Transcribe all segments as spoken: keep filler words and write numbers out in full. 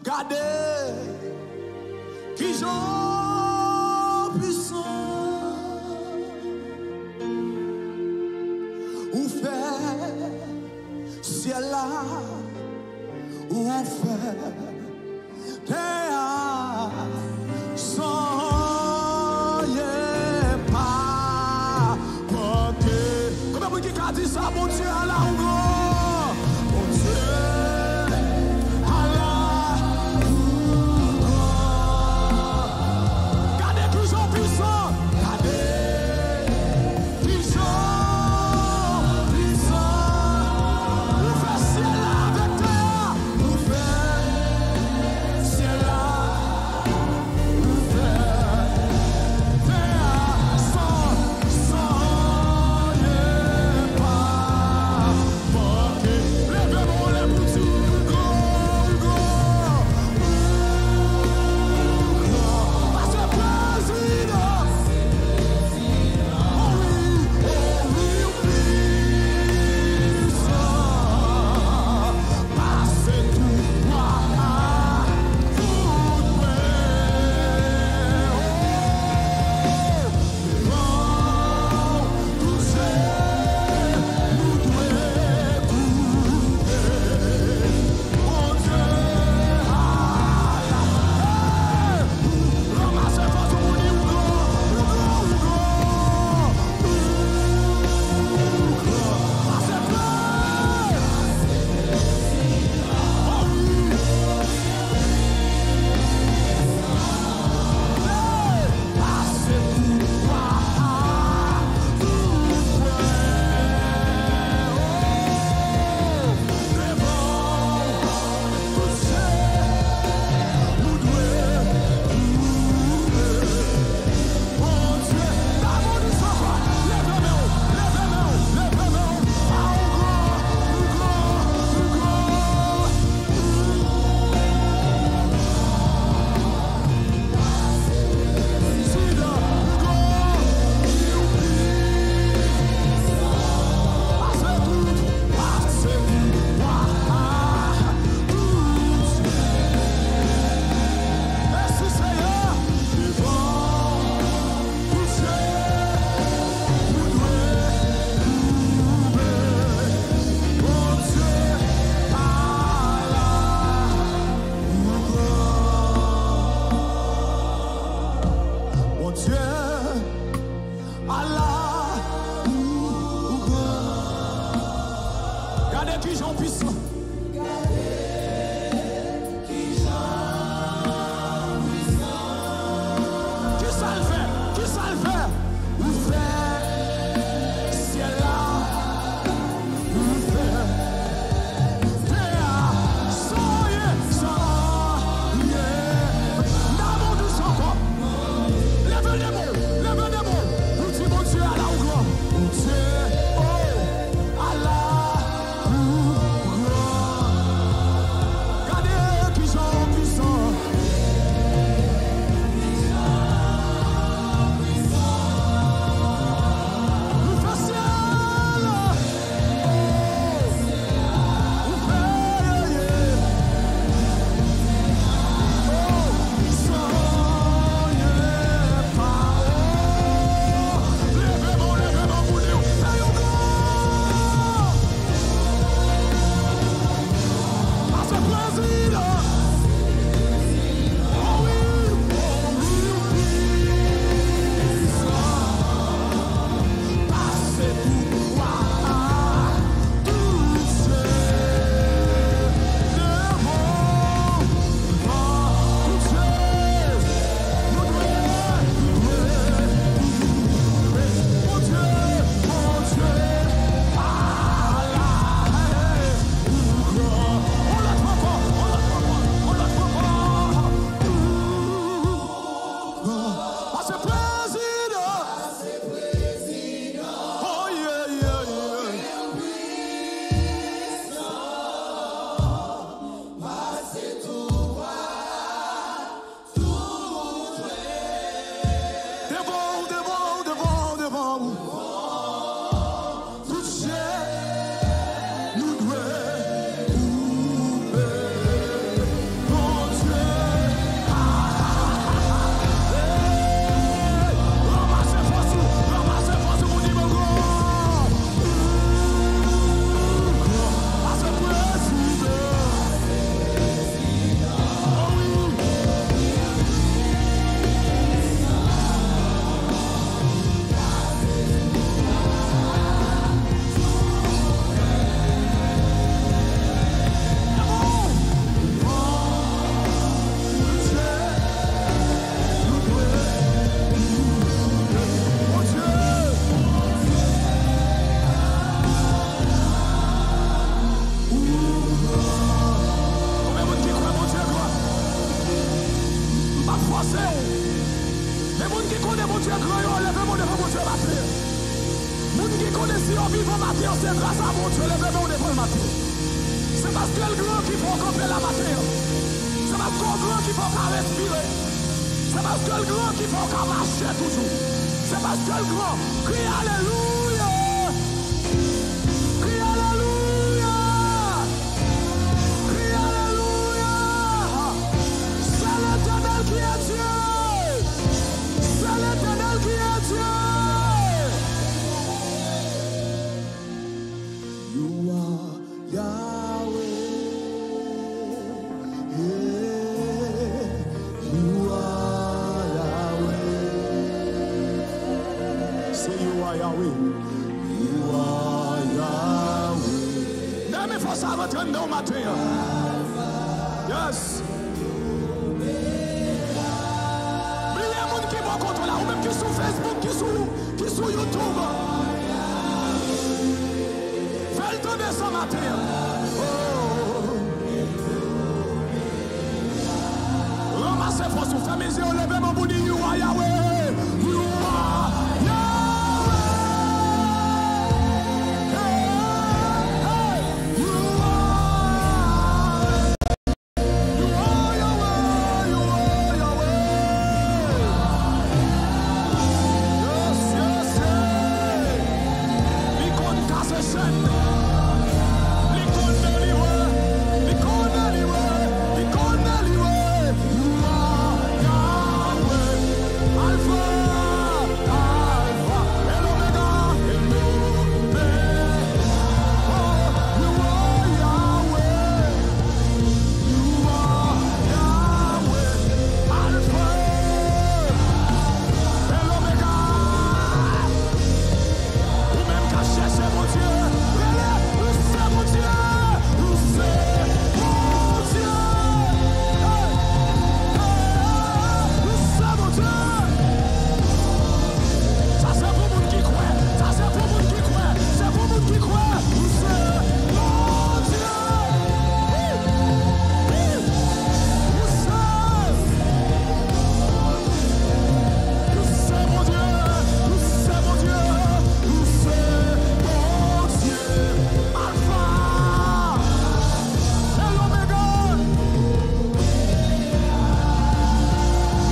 Gade kijan w pwisan. Ou fè syèl la, ou fè tè a, san anyen pa manke. Konbyen moun ki ka di sa? Bondye a la ou gran. Bondye a la ou gran. Gade kijan w pwisan. Gade kijan w pwisan. Ou fè syèl la avèk tè a. Ou fè syèl la. Ou fè tè a san, san anyen pa manke. Leve men w anlè pou di ou gran, ou gran, ou gran. Pase prezidan. Oh wi, oh wi, ou pwisan. Pase tout pwa, tout pwen. Oh, devan w, tout je nou dwe kouvè. Bondye a la. Hey! Ranmase fòs ou pou di ou gran, ou gran, ou gran. Ou gran. Pase plen. Oh wi. Hey! Pase tout pwa, tout pwen. Oh! Devan w, tout je nou dwe kouvè. Bondye, damou di sa ankò. Leve men w, leve men w, leve men w. A, ou gran, ou gran, ou gran. Bondye a la ou gran. Gade kijan w pwisan. Kisa l fè? Kisa l fè? Ou fè syèl la. Ou fè tè a san anyen, san anyen. Damou di sa ankò. Leve de men w, leve de men w. Ou di Bondye a la ou gran. Bondye, oh, a la ou gran. Bondye gran yo, leve men w devan Bondye maten an. Moun ki konnen si yo vivan maten an, se gras a Bondye, leve men w devan l maten an. Se paske l gran ki fè w kanpe la maten an. Se paske w gran ki fè w ka respire. Se paske l gran ki fè w ka mache toujou. Se paske l gran. Kriye alelouya! Kriye alelouya! Kriye alelouya! C'est l'Éternel qui est Dieu! C'est l'Éternel qui est Dieu! You are Yahweh. Yeah. You are Yahweh. Say you are Yahweh. You are Yahweh. Dènye fòs a rantre anndan w maten an. Yes. Bliye moun ki bò kote w la, ou menm ki sou Facebook, ki sou, ki sou YouTube. Fè l tande sa maten an. Oh. Ranmase fòs ou, fèmen zye w, leve men w pou di, You are Yahweh. You are Yahweh. Hey, hey. You are You are Yahweh, you are Yahweh. Yes, yes, yes. Li konn kase chèn. Li konn delivre. Li konn delivre. Li konn delivre. You are Yahweh. Alpha, Alpha, and Omega, and Omega. Oh, you are Yahweh. You are Yahweh, Alpha and Omega. Ou menm k ap chèche Bondye, rele, ou se Bondye, ou se Bondye. Hey, hey, ou se Bondye. Sa se pou moun ki kwè, sa se pou moun ki kwè, se pou moun ki kwè. Ou se Bondye. Ou se, ou se Bondye, ou se Bondye, ou se Bondye. Alfa e Omega.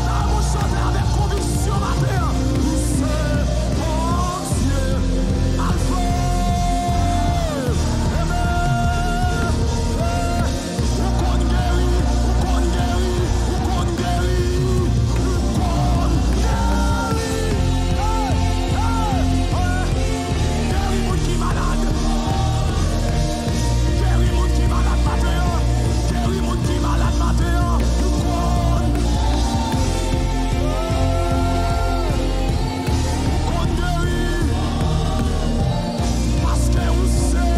Dam ou chante avèk konviksyon maten an. Ou se Bondye, Alfa, Omega. Ou konn geri, ou konn geri, ou konn geri, ou konn geri. Hey, hey, hey. Geri moun ki malad. Geri moun ki malad maten an. Geri moun ki malad maten an. Ou konn. Ou konn geri. Paske ou se.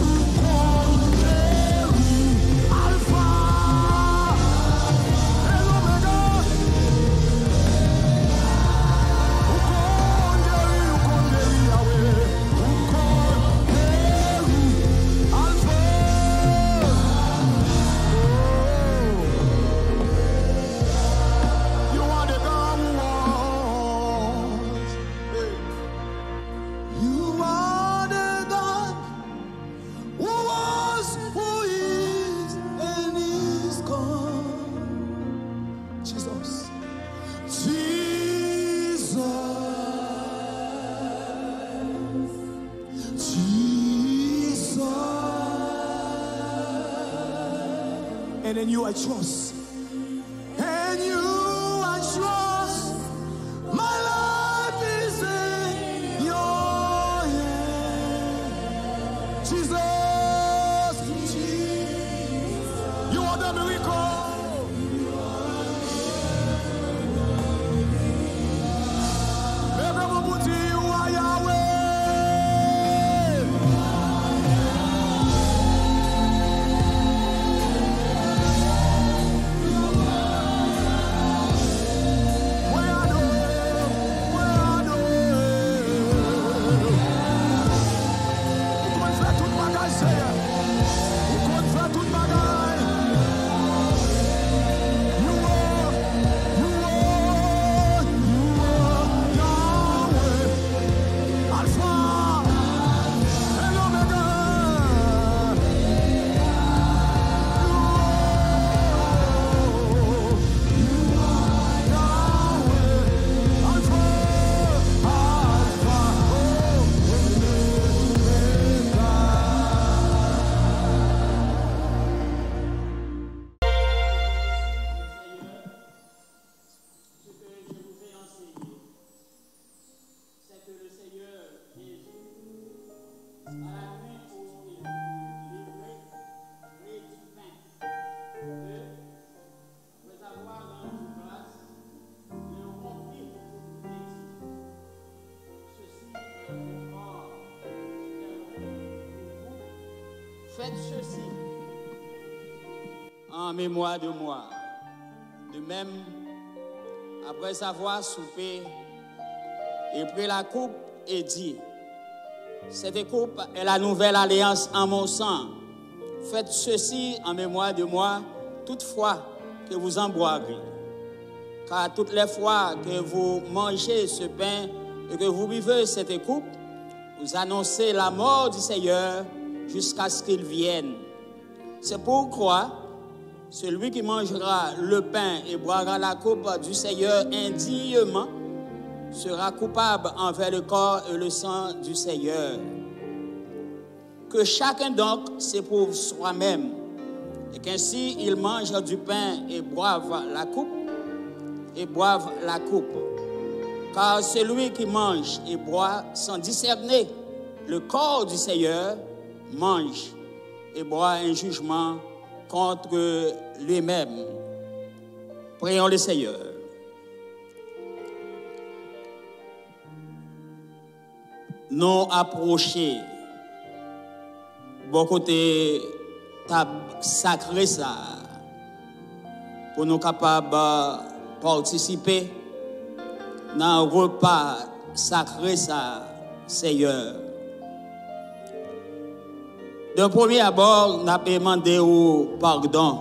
Ou konn geri. Alfa e Omega. Ou konn geri, ou konn geri, Yahweh. Ou konn geri, Alfa. Oh. You are the God who was. Hey. You are the God who was, who is, and is come. Jesus. Jesus. Jesus. And in you I trust. And you I trust. My life is in your hand. Jesus. Jesus. You are the miracle. Leve men w pou di, You are Yahweh. Mwen adore, mwen adore. Ou konn fè tout bagay, Faites ceci en mémoire de moi. De même, après avoir soupé, il prit la coupe et dit, cette coupe est la nouvelle alliance en mon sang. Faites ceci en mémoire de moi, toute fois que vous en boirez. Car toutes les fois que vous mangez ce pain et que vous buvez cette coupe, vous annoncez la mort du Seigneur jusqu'à ce qu'il vienne. C'est pourquoi celui qui mangera le pain et boira la coupe du Seigneur indignement sera coupable envers le corps et le sang du Seigneur. Que chacun donc s'éprouve soi-même, et qu'ainsi il mange du pain et boive la coupe, et boive la coupe. Car celui qui mange et boit sans discerner le corps du Seigneur mange et boit un jugement contre lui-même. Prions le Seigneur. Nou apwoche bò kote tab sakre sa a pou nou kapab patisipe nan repa sakre sa a, Seyè. De premye abò, n ap mande ou padon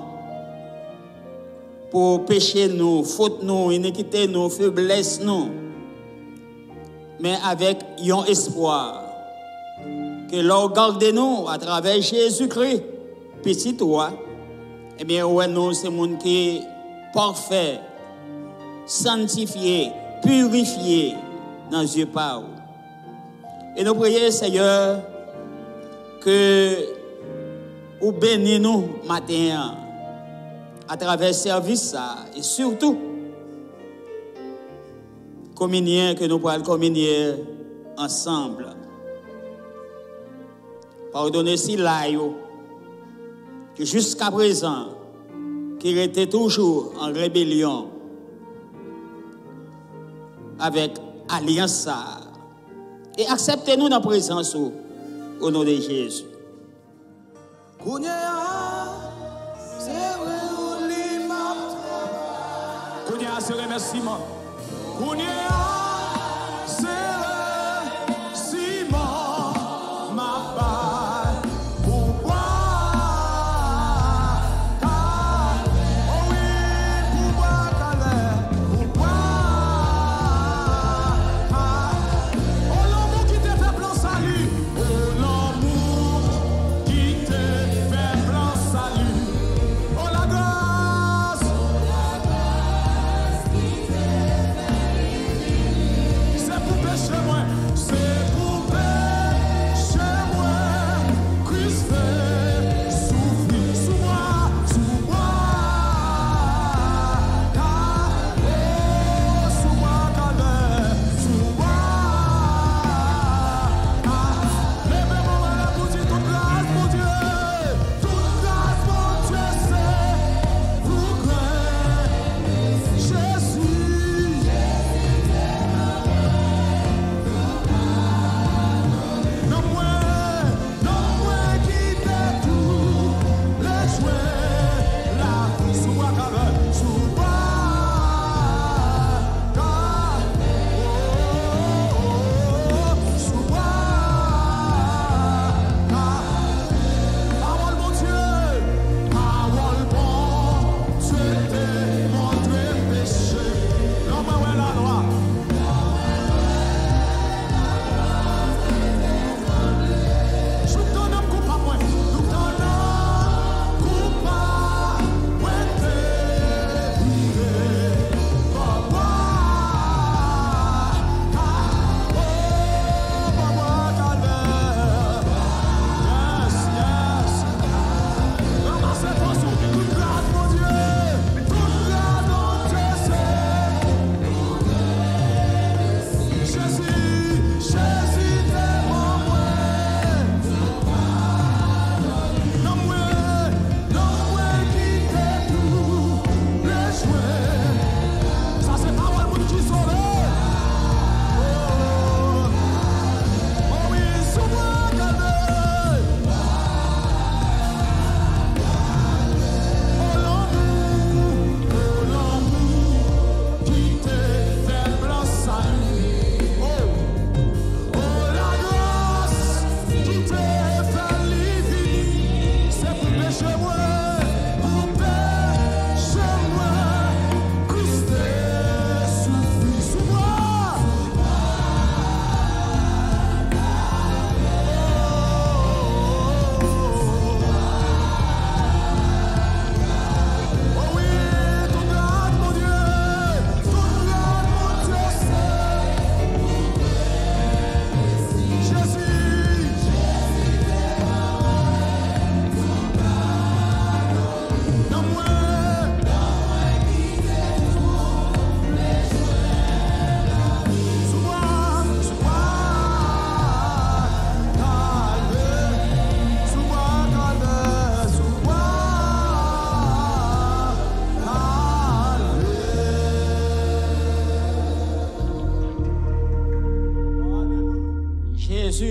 pou peche nou, fot nou, inikite nou, feblès nou, men avèk yon espwa ke lè w gade nou atravè Jezikri, Pitit ou a, ebyen, ou wè nou se moun ki pafè, sanntifye, pirifye nan zye pa w. E nou priye, Seyè, ke ou beni nou maten an atravè sèvis sa a, e sitou kominyen ke nou pral kominyen ansanm. Padone sila yo ki jiskaprezan ki rete toujou an rebelyon avèk alyans sa a. E aksepte nou nan prezans ou, o non de Jezi. Kounye a, se rele w li m ap travay. Kounye a, se remèsiman. Kounye a, se remèsiman m ap bay pou bwa ka, o wi, pou bwa kalè. Pou bwa ka, o lanmou ki te fè plan sali, o lanmou ki te fè plan sali, o lagras, o lagras ki te fè li vini.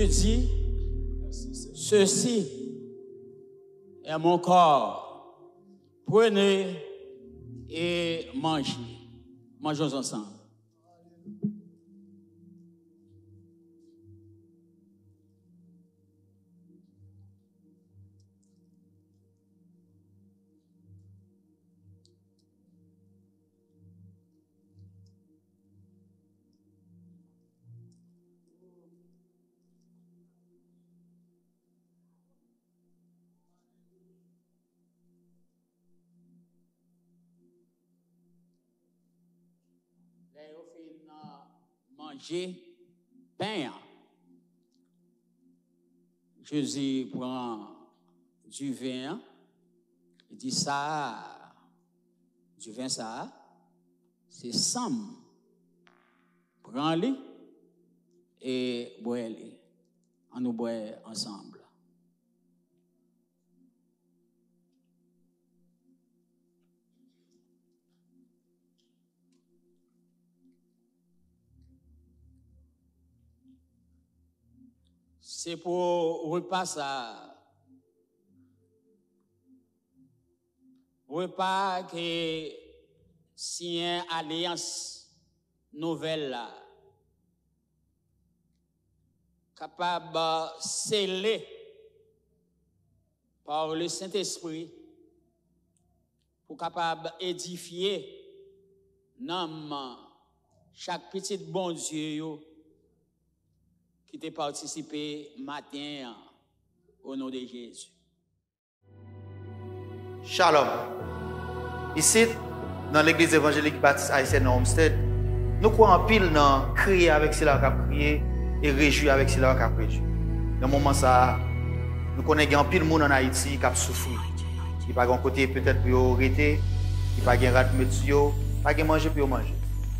Dit, ceci est mon corps, prenez et mangez. Mangeons ensemble. Lè yo fin, uh, manje pen an, Jezi pran diven an, li di, "Sa a, diven sa a, se san m. Pran li e bwè li. Ann nou bwè ansanm." Se pou repa sa a, repa ke siyen alyans nouvèl la kapab sele pa Lesentespri pou kapab edifye nanm chak pitit Bondye yo ki te patisipe maten an, o non de Jezi. Shalom. Isit, nan Legliz Evanjelik Batis Ayisyèn nan Homestead, nou kwè anpil nan kriye avèk sila yo k ap kriye e rejwi avèk sila yo k ap rejwi. Nan moman sa a, nou konnen gen anpil moun ann Ayiti k ap soufri. Ki pa gen yon kote petèt pou yo rete, ki pa gen rad pou met sou yo, pa gen manje pou yo manje.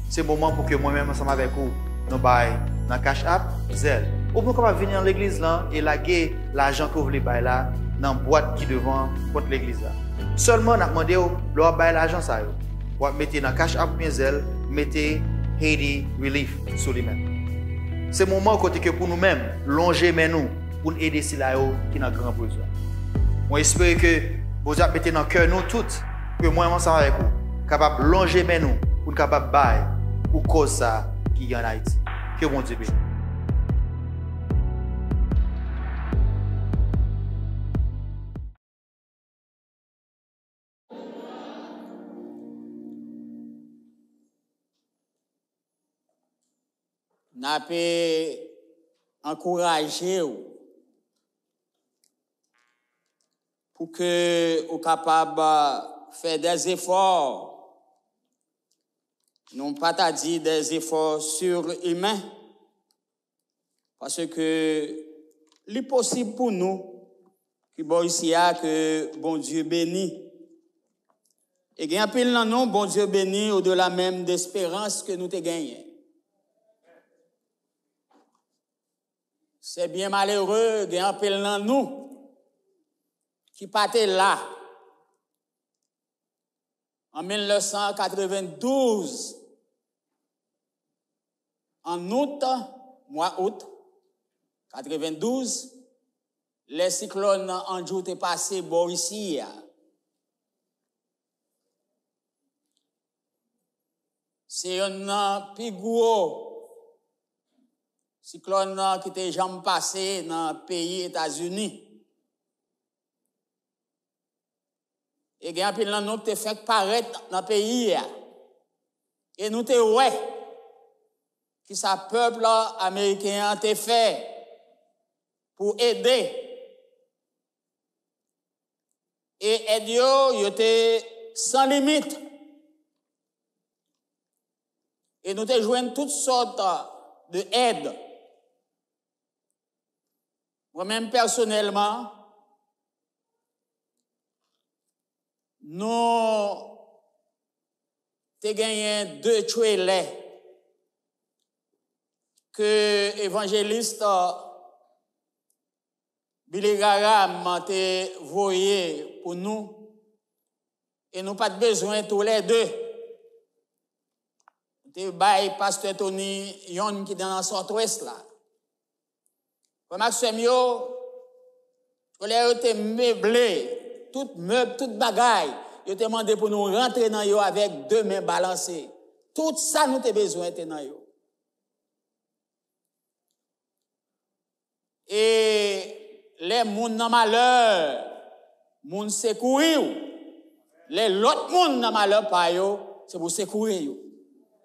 Se moman pou ke mwen menm ansanm avèk ou, nou bay nan Cash App, Zelle. Oubyen ou kapab vini nan legliz lan e lage lajan ke w vle bay la nan bwat ki devan pòt legliz la. Sèlman, n ap mande w, lè w ap bay lajan sa yo, w ap mete nan Cash App oubyen Zelle, mete Haiti Relief sou li menm. Se moman kote ke pou nou menm, lonje men nou pou n ede sila yo ki nan gran bezwen. Mwen espere ke Bondye ap mete nan kè nou tout, ke mwen ansanm avèk ou, kapab lonje men nou pou n kapab bay pou kòz sa ki gen ann Ayiti. Ke Bondye beni. N ape ankouraje w pou ke ou kapab fè dè zefò. Nou pa ta di dè zefò sirimen, paske li posib pou nou ki bò isi a ke Bondye beni. E gen anpil nan nou, Bondye beni odela menm de esperans ke nou te genyen. Se byen malere, gen anpil nan nou ki pa te la an mil nèf san katrevendouz, an out, mwa out katrevendouz, lè siklòn Andrew te pase bò isi a. Se yonn nan pi gwo siklòn ki te janm pase nan peyi Etazini. E gen anpil nan nou ki te fèk parèt nan peyi a. E nou te wè kisa pèp ameriken an te fè pou ede. E èd yo, yo te san limit. E nou te jwenn tout sòt de èd. Mwen menm pèsonèlman, nou te genyen de trelè ke evanjelis Billy Graham te voye pou nou, e nou pa t bezwen toulède. Nou te bay pastè Tony yonn ki te nan Southwest la. Frè m ak sè m yo, lè yo te meble tout mèb, tout bagay, yo te mande pou nou rantre nan yo avèk de men balanse. Tout sa nou te bezwen te nan yo. E lè moun nan malè, moun sekouri w. Lè lòt moun nan malè pa yo, se pou sekouri yo.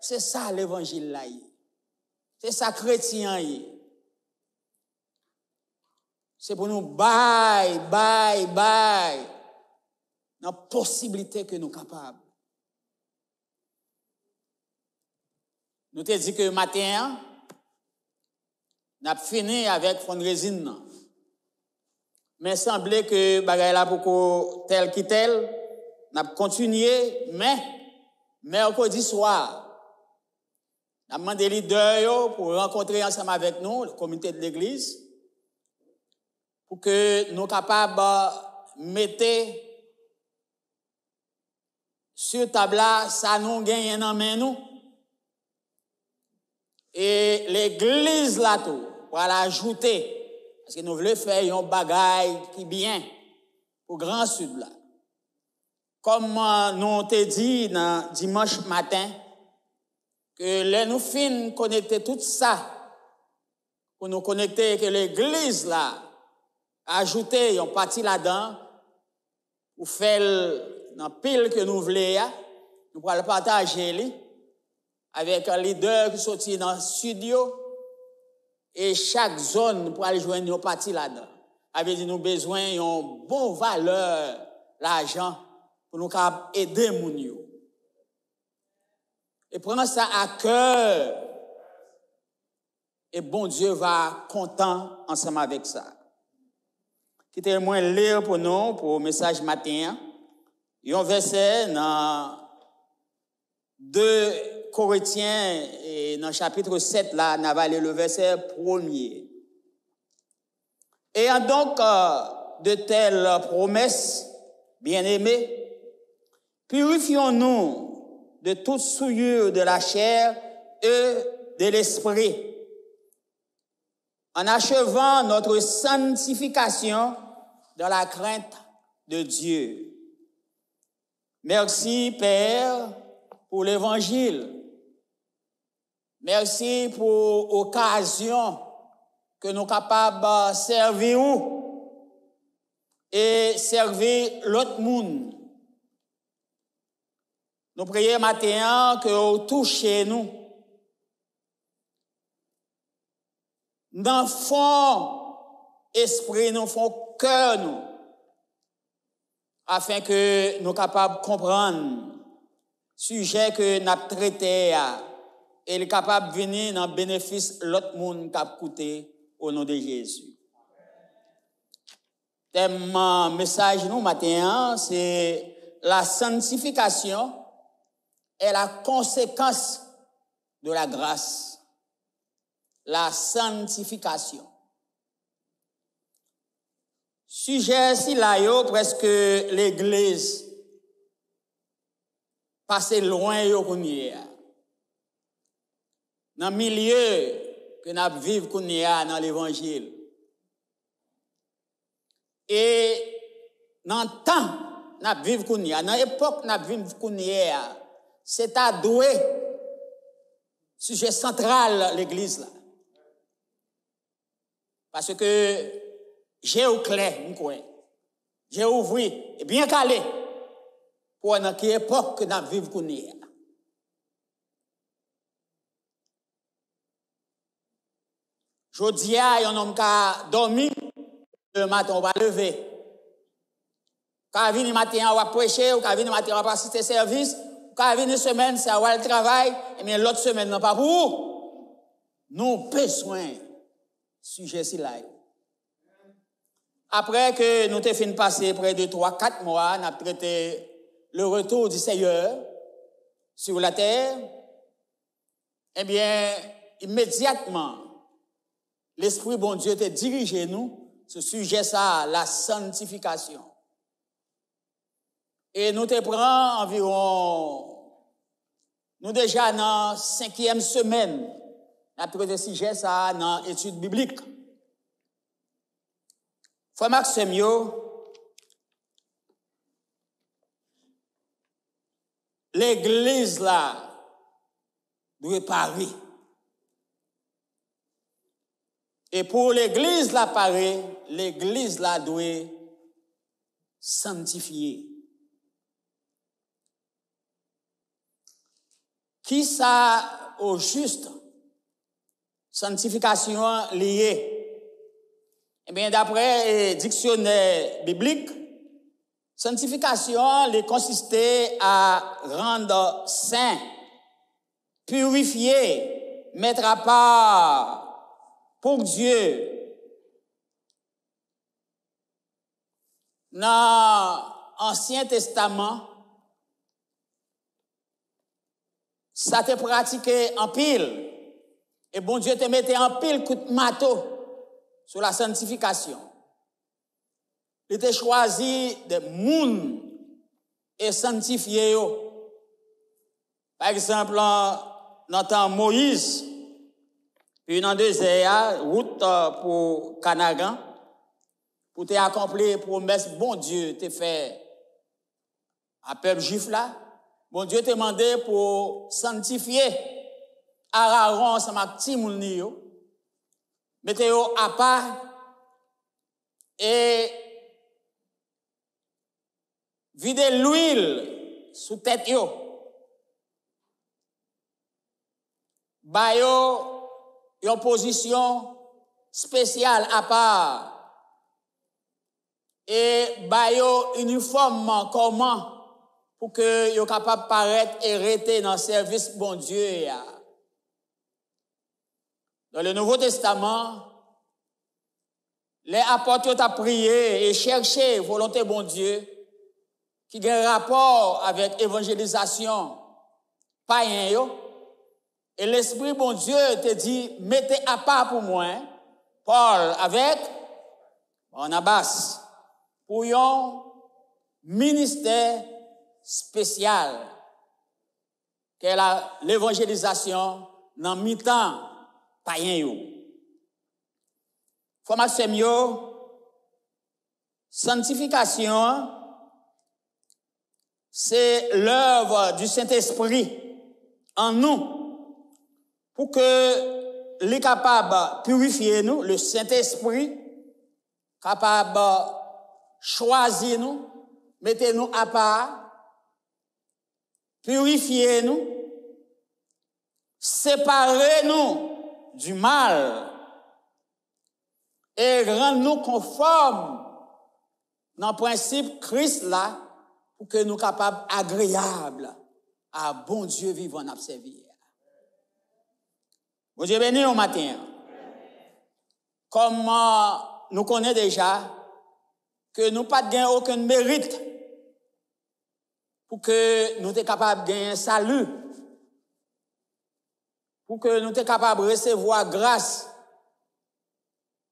Se sa levanjil la ye. Se sa kretyen an ye. Se pou nou bay, bay, bay nan posiblite ke nou kapab. Nou te di ke maten an, n ap fini avèk fundraising nan. Men sanble ke bagay la poko tèl ki tèl, n ap kontinye, men mèkredi swa, n ap mande lidè yo pou rankontre ansanm avèk nou, komite de legliz, pou ke nou kapab mete sou tab la sa nou genyen nan men nou. E legliz la tou pral ajoute, paske nou vle fè yon bagay ki byen pou Gran Sid la. Kòm nou te di nan dimanch maten, ke lè nou fin konekte tout sa, pou nou konekte ke legliz la ajoute yon pati ladan, pou fè l nan pil ke nou vle a, nou pral pataje li avèk lidè ki soti nan sid yo, e chak zòn pral jwenn yon pati ladan. Sa vle di nou bezwen yon bon valè lajan pou nou kapab ede moun yo. E pran sa a kè, e Bondye va kontan ansanm avèk sa. Kite mwen li pou nou, pou mesaj maten an, yon vèsè nan de Korentyen, e nan chapit sèt la, n a va li le vèsè premye. Ayant donc, euh, de telles promesses, bien-aimés, purifions-nous de toute souillure de la chair et de l'esprit, en achevant notre sanctification dans la crainte de Dieu. Merci, Père, pour l'évangile. Mèsi pou okazyon ke nou kapab sèvi ou e sèvi lòt moun. Nou priye maten an ke ou touche nou nan fon espri nou, fon kè nou, afen ke nou kapab konprann sijè ke n ap trete a, e li kapab vini nan benefis lòt moun k ap koute, o non de Jezi. Tèm, ah, mesaj nou maten an, se la sanctification est la conséquence de la grâce. La sanctification. Sijè sila yo, prèske legliz pase lwen yo kounye a. Nan milye ke n ap viv kounye a nan levanjil. E nan tan n ap viv kounye a, nan epòk n ap viv kounye a, se ta dwe sijè santral legliz la. Paske je w klè, m kwè. Je w ouvri, e byen kale, pou wè nan ki epòk ke n ap viv kounye a. Jodi a, yon nonm ka dòmi, le maten w pa leve. Ou ka vini maten an w ap preche, ou ka vini maten an w ap asiste sèvis, ou ka vini semèn sa w al travay, ebyen lòt semèn nan pa pou ou. Nou bezwen sijè sila yo. Apre ke nou te fin pase prè de twa, kat mwa, n ap trete le retour du Seigneur sur la terre, ebyen, imedyatman, Lespri Bondye te dirije nou sou sijè sa a, la santifikasyon. E nou te pran anviwon, nou deja nan senkyèm semèn n ap trete sijè sa a nan etid biblik. Frè m ak sè m yo, legliz la dwe pare. E pou legliz la pare, legliz la dwe sanntifye. Kisa, o jis, sanntifikasyon an li ye? Ebyen, daprè, e, diksyonè biblik, sanntifikasyon an, li konsiste a rann sen, pirifye, mèt apa pou Dye. Nan Ansyen Testaman, sa te pratike anpil, e Bondye te mete anpil kout mato sou la sanntifikasyon. Li te chwazi de moun e sanntifye yo. Pa egzanp, nan, nan tan Moyiz, pi nan dezè a, wout, eh, pou Kanaran, pou te akonpli pwomès Bondye te fè a pèp jwif la, Bondye te mande pou sanntifye Arawon ansanm ak timoun li yo, mete yo apa, e vide lwil sou tèt yo, ba yo yon pozisyon espesyal apa, e ba yo inifòm kòman pou ke yo kapab parèt e rete nan sèvis Bondye a. Dans le Nouveau Testament, lè apot yo t ap priye e chèche volonte Bondye ki gen rapò avèk evanjelizasyon payen yo, e Lespri Bondye te di, "Mete apa pou mwen Pòl avèk Barnabas pou yon ministè espesyal, kè la levanjelizasyon nan mitan payen yo." Frè m ak sè m yo, sanntifikasyon an, se lèv di Sentespri an nou, pou ke li kapab pirifye nou, le Sentespri kapab chwazi nou, mete nou apa, pirifye nou, separe nou di mal, e rann nou konfòm nan prensip Kris la, pou ke nou kapab agreyab a Bondye vivan n ap sèvi a. Bondye beni w maten an. Kòm, eh, nou konnen deja ke nou pa t gen okenn merit pou ke nou te kapab genyen sali, pou ke nou te kapab resevwa gras.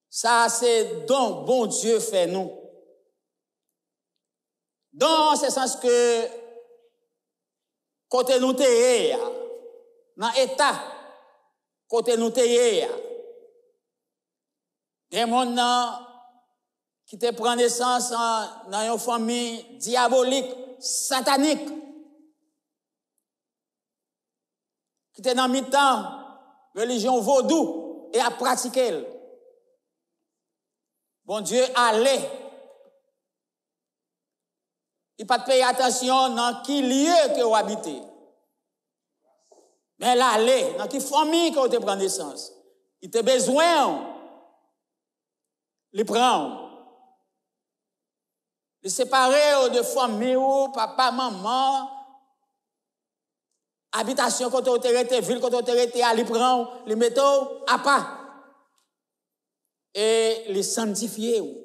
Sa a se don Bondye fè nou. Don an se sans ke kote nou te ye a, nan eta kote nou te ye a, gen moun nan ki te pran nesans an, nan yon fanmi dyabolik, satanik, ki te nan mitan relijyon vodou e ap pratike l. Bondye ale. Li pa t peye atansyon nan ki lye ke w abite. Men l ale nan ki fanmi ke w te pran nesans. Li te bezwen w. Li pran w. Li separe w de fanmi w, papa, manman, abitasyon kote w te rete, vil kote w te rete a, li pran w, li mete w apa. E li sanntifye w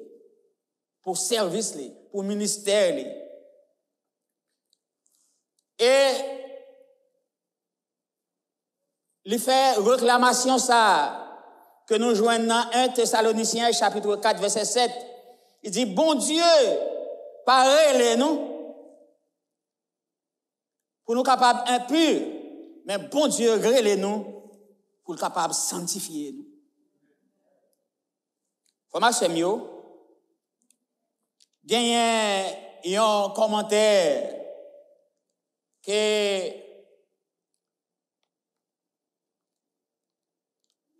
pou sèvis li, pou ministè li. E li fè reklamasyon sa a ke nou jwenn nan en Tesalonisyen chapit kat vèsè sèt. Li di, Bondye pa rele nou pou nou kapab enpi, men Bondye rele nou pou l kapab sanntifye nou. Frè m ak sè m yo, Genyen yon kòmantè ke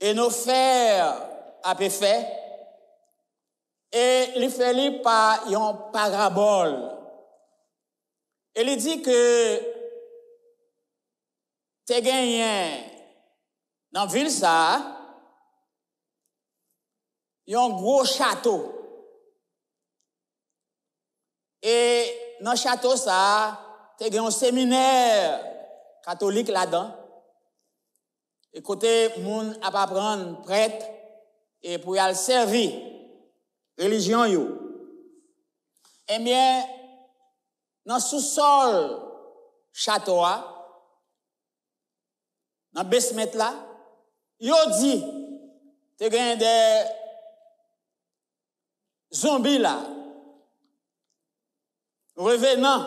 Enofè ape fè, e li fè li pa yon parabòl. E li di ke te genyen nan vil sa a yon gwo chato. E nan chato sa a, te gen yon seminè katolik ladan, e kote moun ap aprann prèt e pou y al sèvi relijyon yo. Ebyen, nan sousòl chato a, nan basement la, yo di te gen de zonbi la, revenan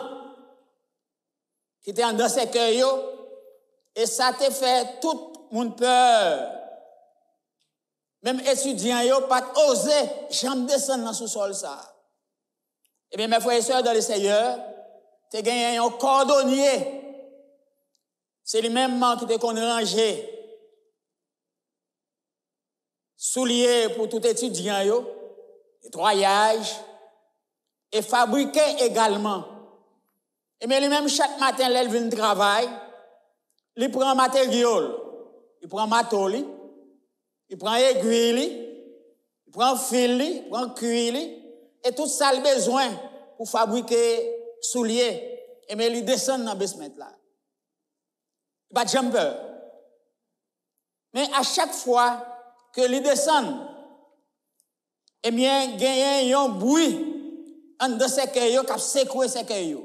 ki te anndan sèkèy yo, e sa te fè tout moun pè. Menm etidyan yo pa t oze janm desann nan sousòl sa a. Ebyen, mes frères et sœurs dans le Seigneur, te genyen yon kòdonye, se li menm ki te konn ranje soulye pou tout etidyan yo, netwayaj, e fabrike egalman. Ebyen, li menm, chak maten, lè l vin travay, li pran materyo l, li pran mato li, li pran egwi li, li pran fil li, li pran kwi li, e tout sa l bezwen pou fabrike soulye. Ebyen, li desann nan basement la. Li pa t janm pè. Men a chak fwa ke li desann, ebyen, genyen yon bwi anndan sèkèy yo k ap sekwe sèkèy yo.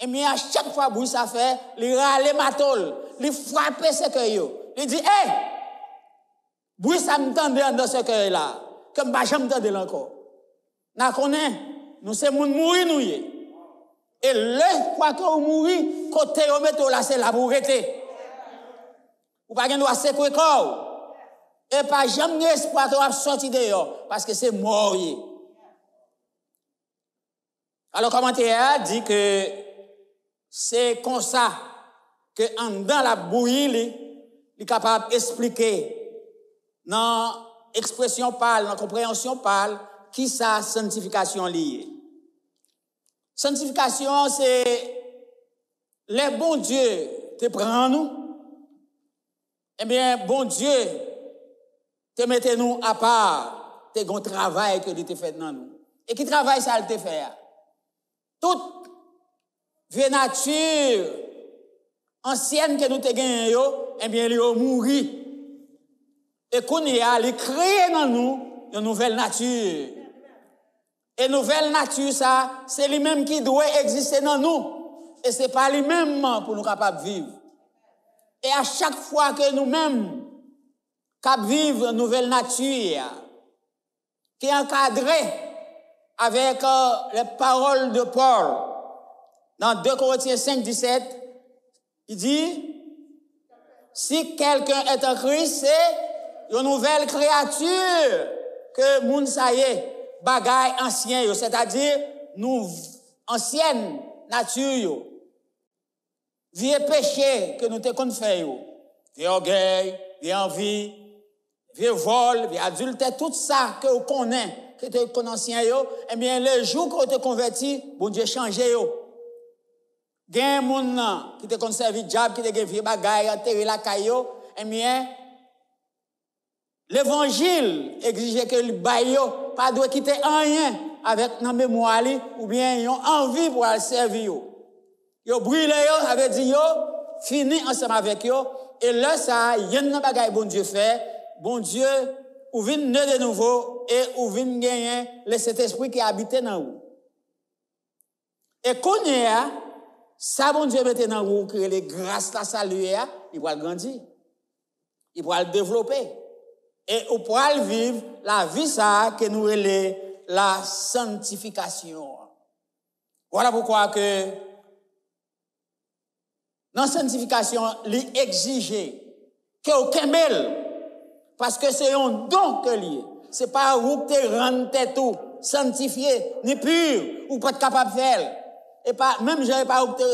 Ebyen, a chak fwa bwi sa fè, li rale mato l, li frape sèkèy yo. Li di, "Ey! Bwi sa m tande anndan sèkèy la, ke m pa janm tande l ankò." N a konnen, nou se moun mouri nou ye. E lè fwa ke ou mouri, kote yo mete w la, se la pou w rete. Ou pa gen dwa sekwe kò w. E pa janm gen espwa ke w ap sòti deyò, paske se mò w ye. Alò, kòmantè a di ke se konsa ke anndan l ap bouyi li, li kapab esplike nan ekspresyon pa l, nan konpreyansyon pa l, kisa sanntifikasyon li ye. Sanntifikasyon se lè Bondye te pran nou, ebyen, Bondye te mete nou apa, te gen yon travay ke li te fè nan nou. E ki travay sa l te fè a? Tout vye nati ansyèn ke nou te genyen yo, ebyen, li yo mouri. E kounye a, li kreye nan nou yon nouvèl nati. E nouvèl nati sa, se li menm ki dwe egziste nan nou. E se pa li menm pou nou kapab viv. E a chak fwa ke nou menm k ap viv nouvèl nati a, ki ankadre avèk, euh, les paroles de Paul nan de Korentyen senk disèt, li di, "Si quelqu'un est en Christ, se yon nouvèl kreyati ke moun sa ye, bagay ansyen yo," sètadi nou ansyèn nati yo. Vye peche ke nou te konn fè yo, vye ògèy, vye anvi, vye vòl, vye adiltè, tout sa ke w konnen, ke te konn ansyen yo, ebyen, lejou ke w te konvèti, Bondye chanje yo. Gen moun nan ki te konn sèvi dyab, ki te gen vye bagay antere lakay yo, ebyen, levanjil egzije ke li bay yo, pa dwe kite anyen avèk nan memwa li oubyen yon anvi pou al sèvi yo. Yo brile yo, sa vle di yo fini ansanm avèk yo. E lè sa a, yonn nan bagay Bondye fè, Bondye, ou vin ne de nouvo e ou vin genyen Lesentespri ki abite nan ou. E kounye a, sa Bondye mete nan ou ki rele gras la, sali a, li pral grandi. Li pral devlope. E ou pral viv lavi sa a ke nou rele la santifikasyon. Voilà pourquoi que nan santifikasyon, li egzije ke w kenbe l, paske se yon don ke l ye. Se pa ou k te rann tèt ou, santifye, ni pi, ou pa t kapab fè l. E pa, menm jan e pa ou ki te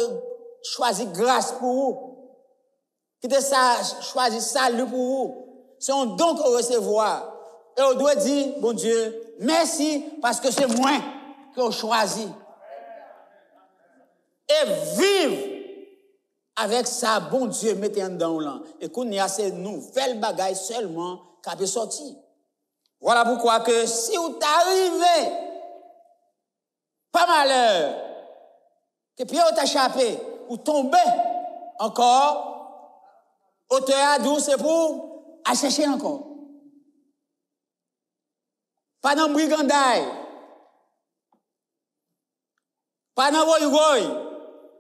chwazi gras pou ou, ki te sa, chwazi sali pou ou. Se yon don ke w resevwa. E w dwe di Bondye mèsi paske se mwen ke w chwazi. E viv avèk sa Bondye mete anndan w lan. E kounye a, se nouvèl bagay sèlman k ape sòti. Vwala poukwa ke si w ta rive, pa malè, ke pye w ta chape, ou tonbe ankò, otè a di w se pou w al chèche ankò. Pa nan briganday, pa nan woywoy,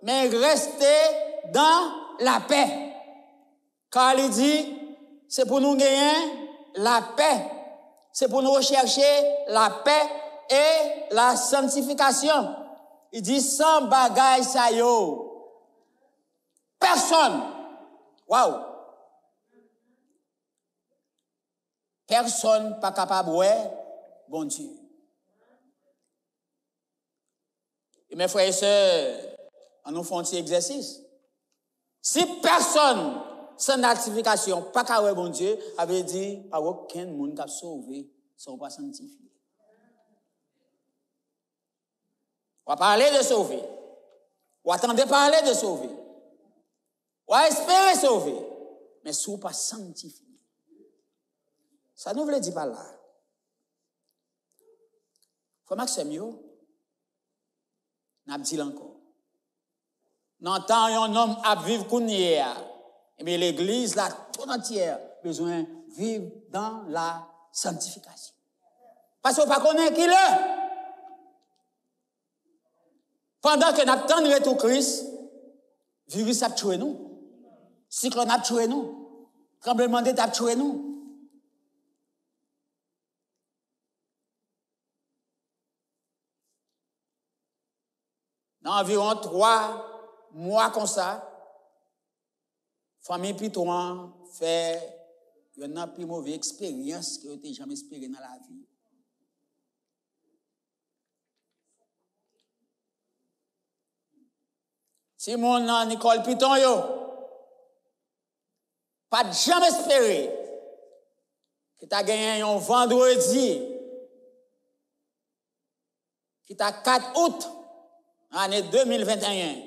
men reste dan lapè. Ka li di, se pou nou genyen lapè. Se pou nou rechèche lapè e la santifikasyon. Li di, san bagay sa yo, pèsonn, waw, pèsonn pa kapab wè Bondye. E men, frè e sè, an nou fè yon ti egzèsis. Si pèsonn san santifikasyon pa ka wè Bondye, sa vle di pa okenn moun k ap sove san w pa santifye. W a pale de sove. W a tande pale de sove. W a espere sove. Men si w pa santifye, sa nou vle di pa la? Frè m ak sè m yo, n ap di l ankò. Nan tan yon nonm ap viv kounye a, ebyen, legliz la tout antyè bezwen viv dan la santifikasyon. Paske w pa konnen ki lè. Pandan ke n ap tann retou Kris, viris ap tchwe nou. Siklòn ap tchwe nou. Tranblemanndeta ap tchwe nou. Nan anviwon twa mwa konsa, fanmi Pitron an fè yonn nan pi move eksperyans ke yo te janm espere nan lavi yo. Timoun nan Nicole Piton yo pa t janm espere ke ta genyen yon vandredi ki ta kat out ane de mil venteyen.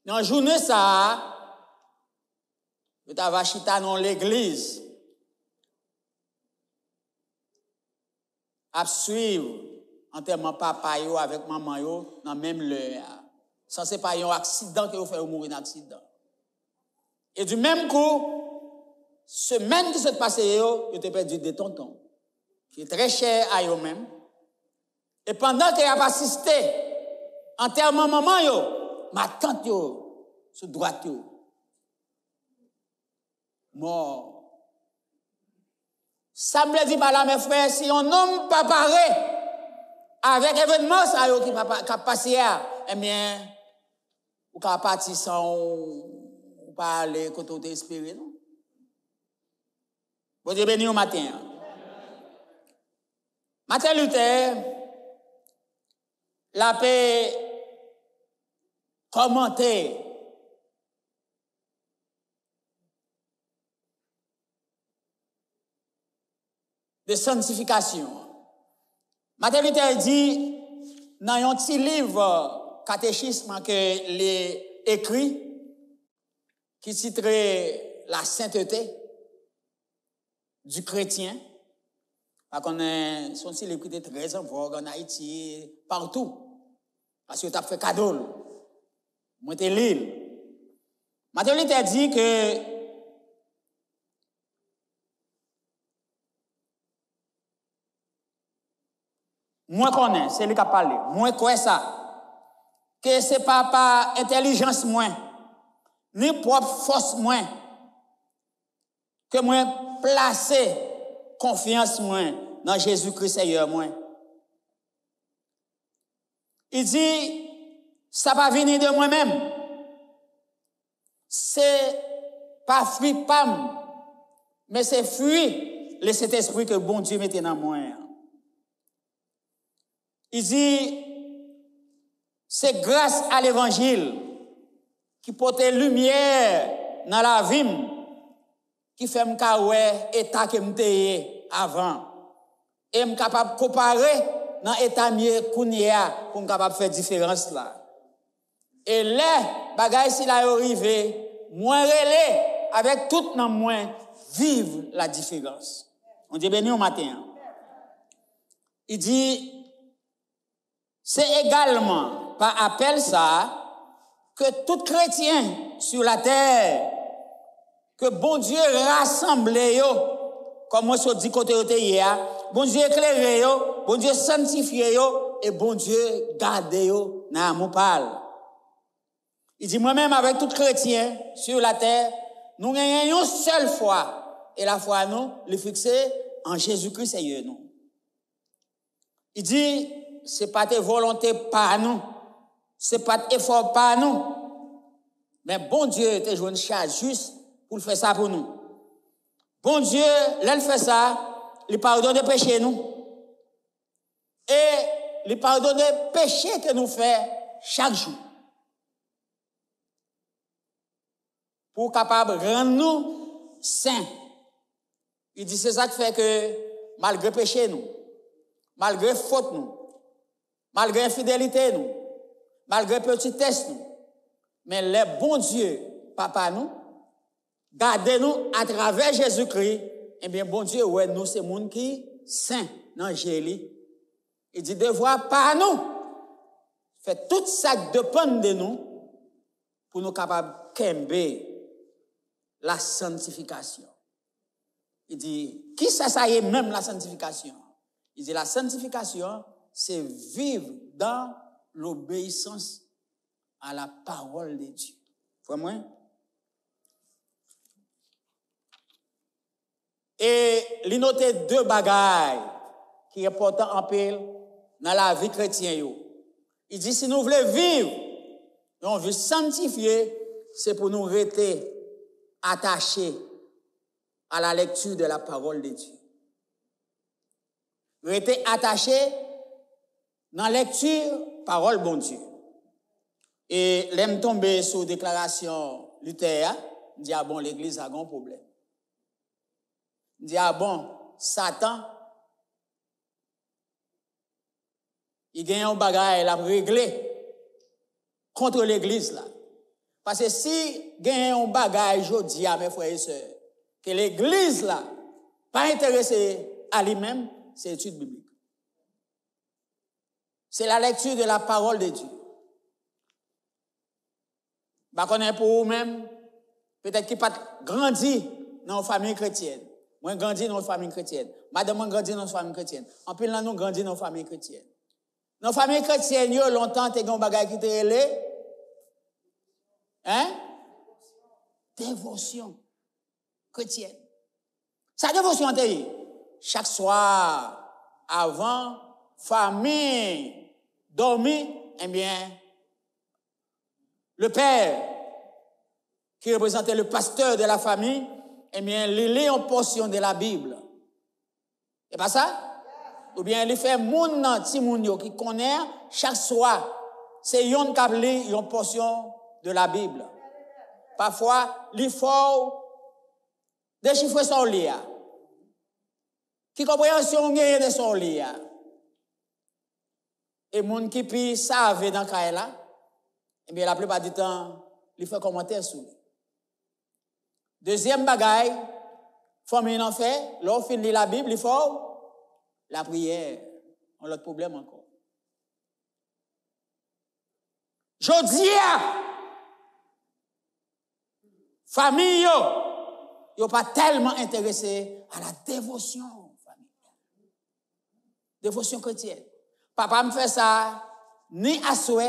Nan jounen sa a, yo ta va chita nan yon legliz ap swiv antèman papa yo avèk manman yo nan menm lè a. San se pa yon aksidan ke yo fè yo mouri nan aksidan. E di menm kou, semèn ki sot pase yo, yo te pèdi de tonton, ki trè chè a yo menm. E pandan ke y ap asiste antèman manman yo, matant yo, sou dwat yo, mò. Sa m vle di pa la, men frè, si yon nonm pa pare avèk evènman sa yo ki pa, pa, k ap pase a, ebyen, ou ka pati san w, ou pa ale kote w te espere, non. Bondye beni w maten an. Martin Luther, l ape kòmante de santifikasyon. Martin Luther di nan yon ti liv katechism ke li ekri, ki titre La sainteté du chrétien. Pa konnen, se yon ti liv ki te trè an vòg ann Ayiti, patou. Paske yo t ap fè kado l. Mwen te li l. Martin Luther di ke mwen konnen, se li k ap pale, mwen kwè sa, ke se pa pa entèlijans mwen, ni pwòp fòs mwen, ke mwen plase konfyans mwen nan Jezi Kris Seyè mwen. Li di, sa pa vini de mwen menm. Se pa fwi pa m, men se fwi Lesentespri ke Bondye mete nan mwen an. Li di, se gras a levanjil ki pote limyè nan lavi m, ki fè m ka wè eta ke m te ye avan. E m kapab konpare nan eta m ye kounye a pou m kapab fè diferans la. E lè bagay sila yo rive, mwen rele avèk tout nanm mwen, viv la diferans. Bondye beni w maten an. Li di, se egalman pa apèl sa a ke tout kretyen sou latè, ke Bondye rasanble yo, kòm mwen sot di kote yo te ye a, Bondye eklere yo, Bondye sanntifye yo, e Bondye gade yo nan amou pa l. Li di, mwen menm avèk tout kretyen sou latè, nou genyen yon sèl fwa, e lafwa nou, li fikse an Jezikri Seyè nou. Li di, se pa te volonte pa nou, se pa t efò pa nou, men Bondye te jwenn chaj jis pou l fè sa pou nou. Bondye, lè l fè sa, li padone peche nou. E li padone peche ke nou fè chak jou. Pou kapab rann nou sen. Li di se sa k fè ke malgre peche nou, malgre fot nou, malgre enfidelite nou, malgre petitès nou, men lè Bondye, Papa nou, gade nou atravè Jezikri, ebyen, Bondye wè nou se moun ki sen nan je li. Li di devwa pa nou, fè tout sa k depann de nou pou nou kapab kenbe la santifikasyon. Li di, kisa sa ye menm la santifikasyon? Li di, la santifikasyon, se viv dan lobeyisans a la pawòl de Dye. Frè mwen, e li note de bagay ki enpòtan anpil nan lavi kretyen yo. Li di, si nou vle viv yon vi sanntifye, se pou nou rete atache à la lecture de la parole de Dieu. Rete atache nan lekti pawòl Bondye. E lè m tonbe sou deklarasyon Luther a, m di, a bon, legliz la gen yon pwoblèm. M di, a bon, Satan, li gen yon bagay l ap regle kont legliz la. Paske si gen yon bagay jodi a, mes frères et sœurs, ke legliz la pa enterese a li menm, se etid biblik. Se la lecture de la parole de Dieu. M pa konnen pou ou menm, petèt ki pa t grandi nan yon fanmi kretyèn. Mwen grandi nan yon fanmi kretyèn. Madanm mwen grandi nan yon fanmi kretyèn. Anpil nan nou grandi nan yon fanmi kretyèn. Nan fanmi kretyèn yo, lontan, te gen yon bagay ki te rele, en? Devosyon kretyèn. Sa devosyon an te ye? Chak swa, avan fanmi dòmi, ebyen, le père, ki reprezante le pasteur de la famille, ebyen, li li yon pòsyon de la Bible. E pa sa? Oubyen li fè moun nan, timoun yo ki konnen an, chak swa, se yonn k ap li yon pòsyon de la Bible. Pafwa, li fè w dechifre sa w li a. Ki konpreyansyon w genyen de sa w li a? E moun ki pi save nan kay la, ebyen, laplipa di tan, li fè kòmantè sou li. Dezyèm bagay fanmi nan fè, lè w fin li Labib, li fè w lapriyè. Yon lòt pwoblèm ankò. Jodi a, fanmi yo, yo pa tèlman enterese a la devosyon fanmi. Devosyon kretyèn. Papa m fè sa ni aswè,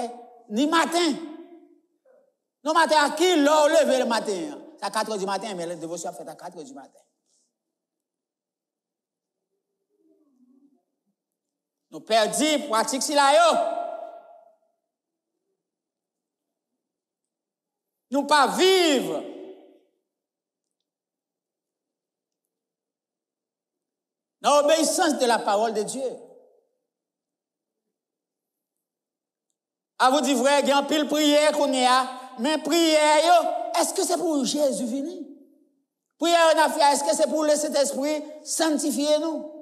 ni maten. Non, maten a, ki lè w leve le maten an? Sa katrè di maten, men devosyon ap fèt a katrè di maten. Nou pèdi pratik sila yo. Nou pa viv nan obeyisans de la parole de Dieu. A vou di vrè, gen anpil priyè kounye a, men priyè yo, èske se pou Jezi vini? Priyè yo n ap fè a, èske se pou Lesentespri sanntifye nou?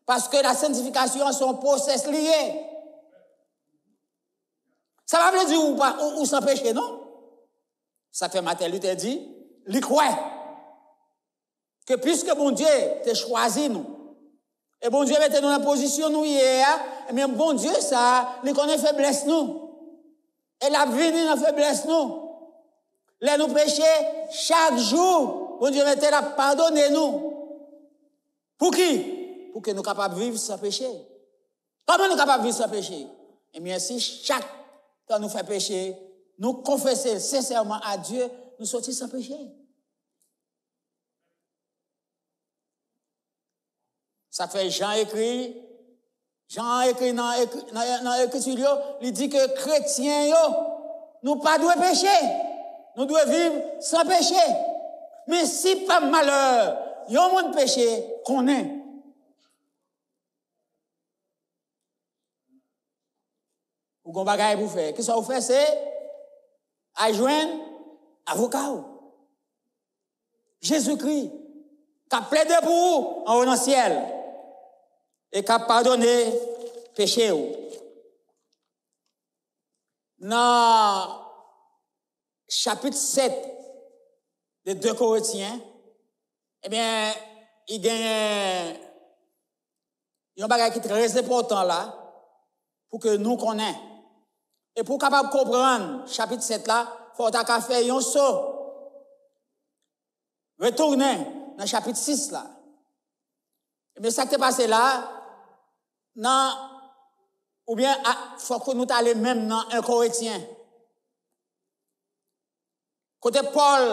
Paske la santifikasyon se yon pwosès li ye. Sa pa vle di ou, pa, ou, ou san peche, non. Sa k fè Martin Luther di, li kwè ke piske Bondye te chwazi nou, e Bondye mete nou nan pozisyon nou ye a, ebyen, Bondye sa a, li konnen feblès nou. E l ap vini nan feblès nou. Lè nou peche, chak jou, Bondye mete l ap padone nou. Pou ki? Pou ke nou kapab viv san peche. Kòman nou kapab viv san peche? Ebyen, si chak tan nou fè peche, nou konfese l sensèman a Dye, nou soti san peche. Sa k fè Jan ekri, Jan ekri nan, ekri, nan, nan ekriti l yo, li di ke kretyen yo, nou pa dwe peche. Nou dwe viv san peche. Men si pa malè, yon moun peche, konnen. Ou gon bagay pou fè. Kisa ou fè? Se al jwenn avoka ou. Jezikri, k ap plede pou ou anwo nan syèl e k ap padone peche w. Nan chapit sèt de de Korentyen, ebyen, li genyen yon bagay ki trè enpòtan la pou ke nou konnen. E pou w kapab konprann chapit sèt la, fò w ta ka fè yon so, retounen nan chapit sis la. Ebyen, sa k te pase la, nan, oubyen, a, fòk nou t ale menm nan en Korentyen. Kote Pòl,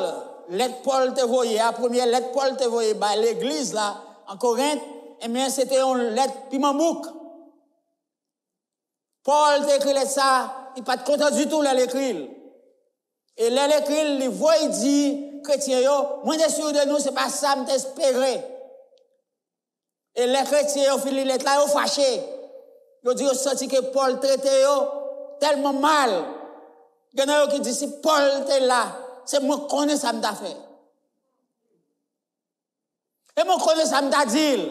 lèt Pòl te voye a, premye lèt Pòl te voye bay legliz la an Korent, ebyen, se te yon lèt piman bouk. Pòl te ekri lèt sa, li pa t kontan ditou lè l ekri l. E lè l ekri l, li voye di kretyen yo, mwen desir de nou, se pa sa m te espere. E lè kretyen yo fin li lèt la, yo fache. Yo di yo santi ke Pòl trete yo tèlman mal. Gen nan yo ki di, si Pòl te la, se mwen konnen sa m ta fè. E mwen konnen sa m ta di l.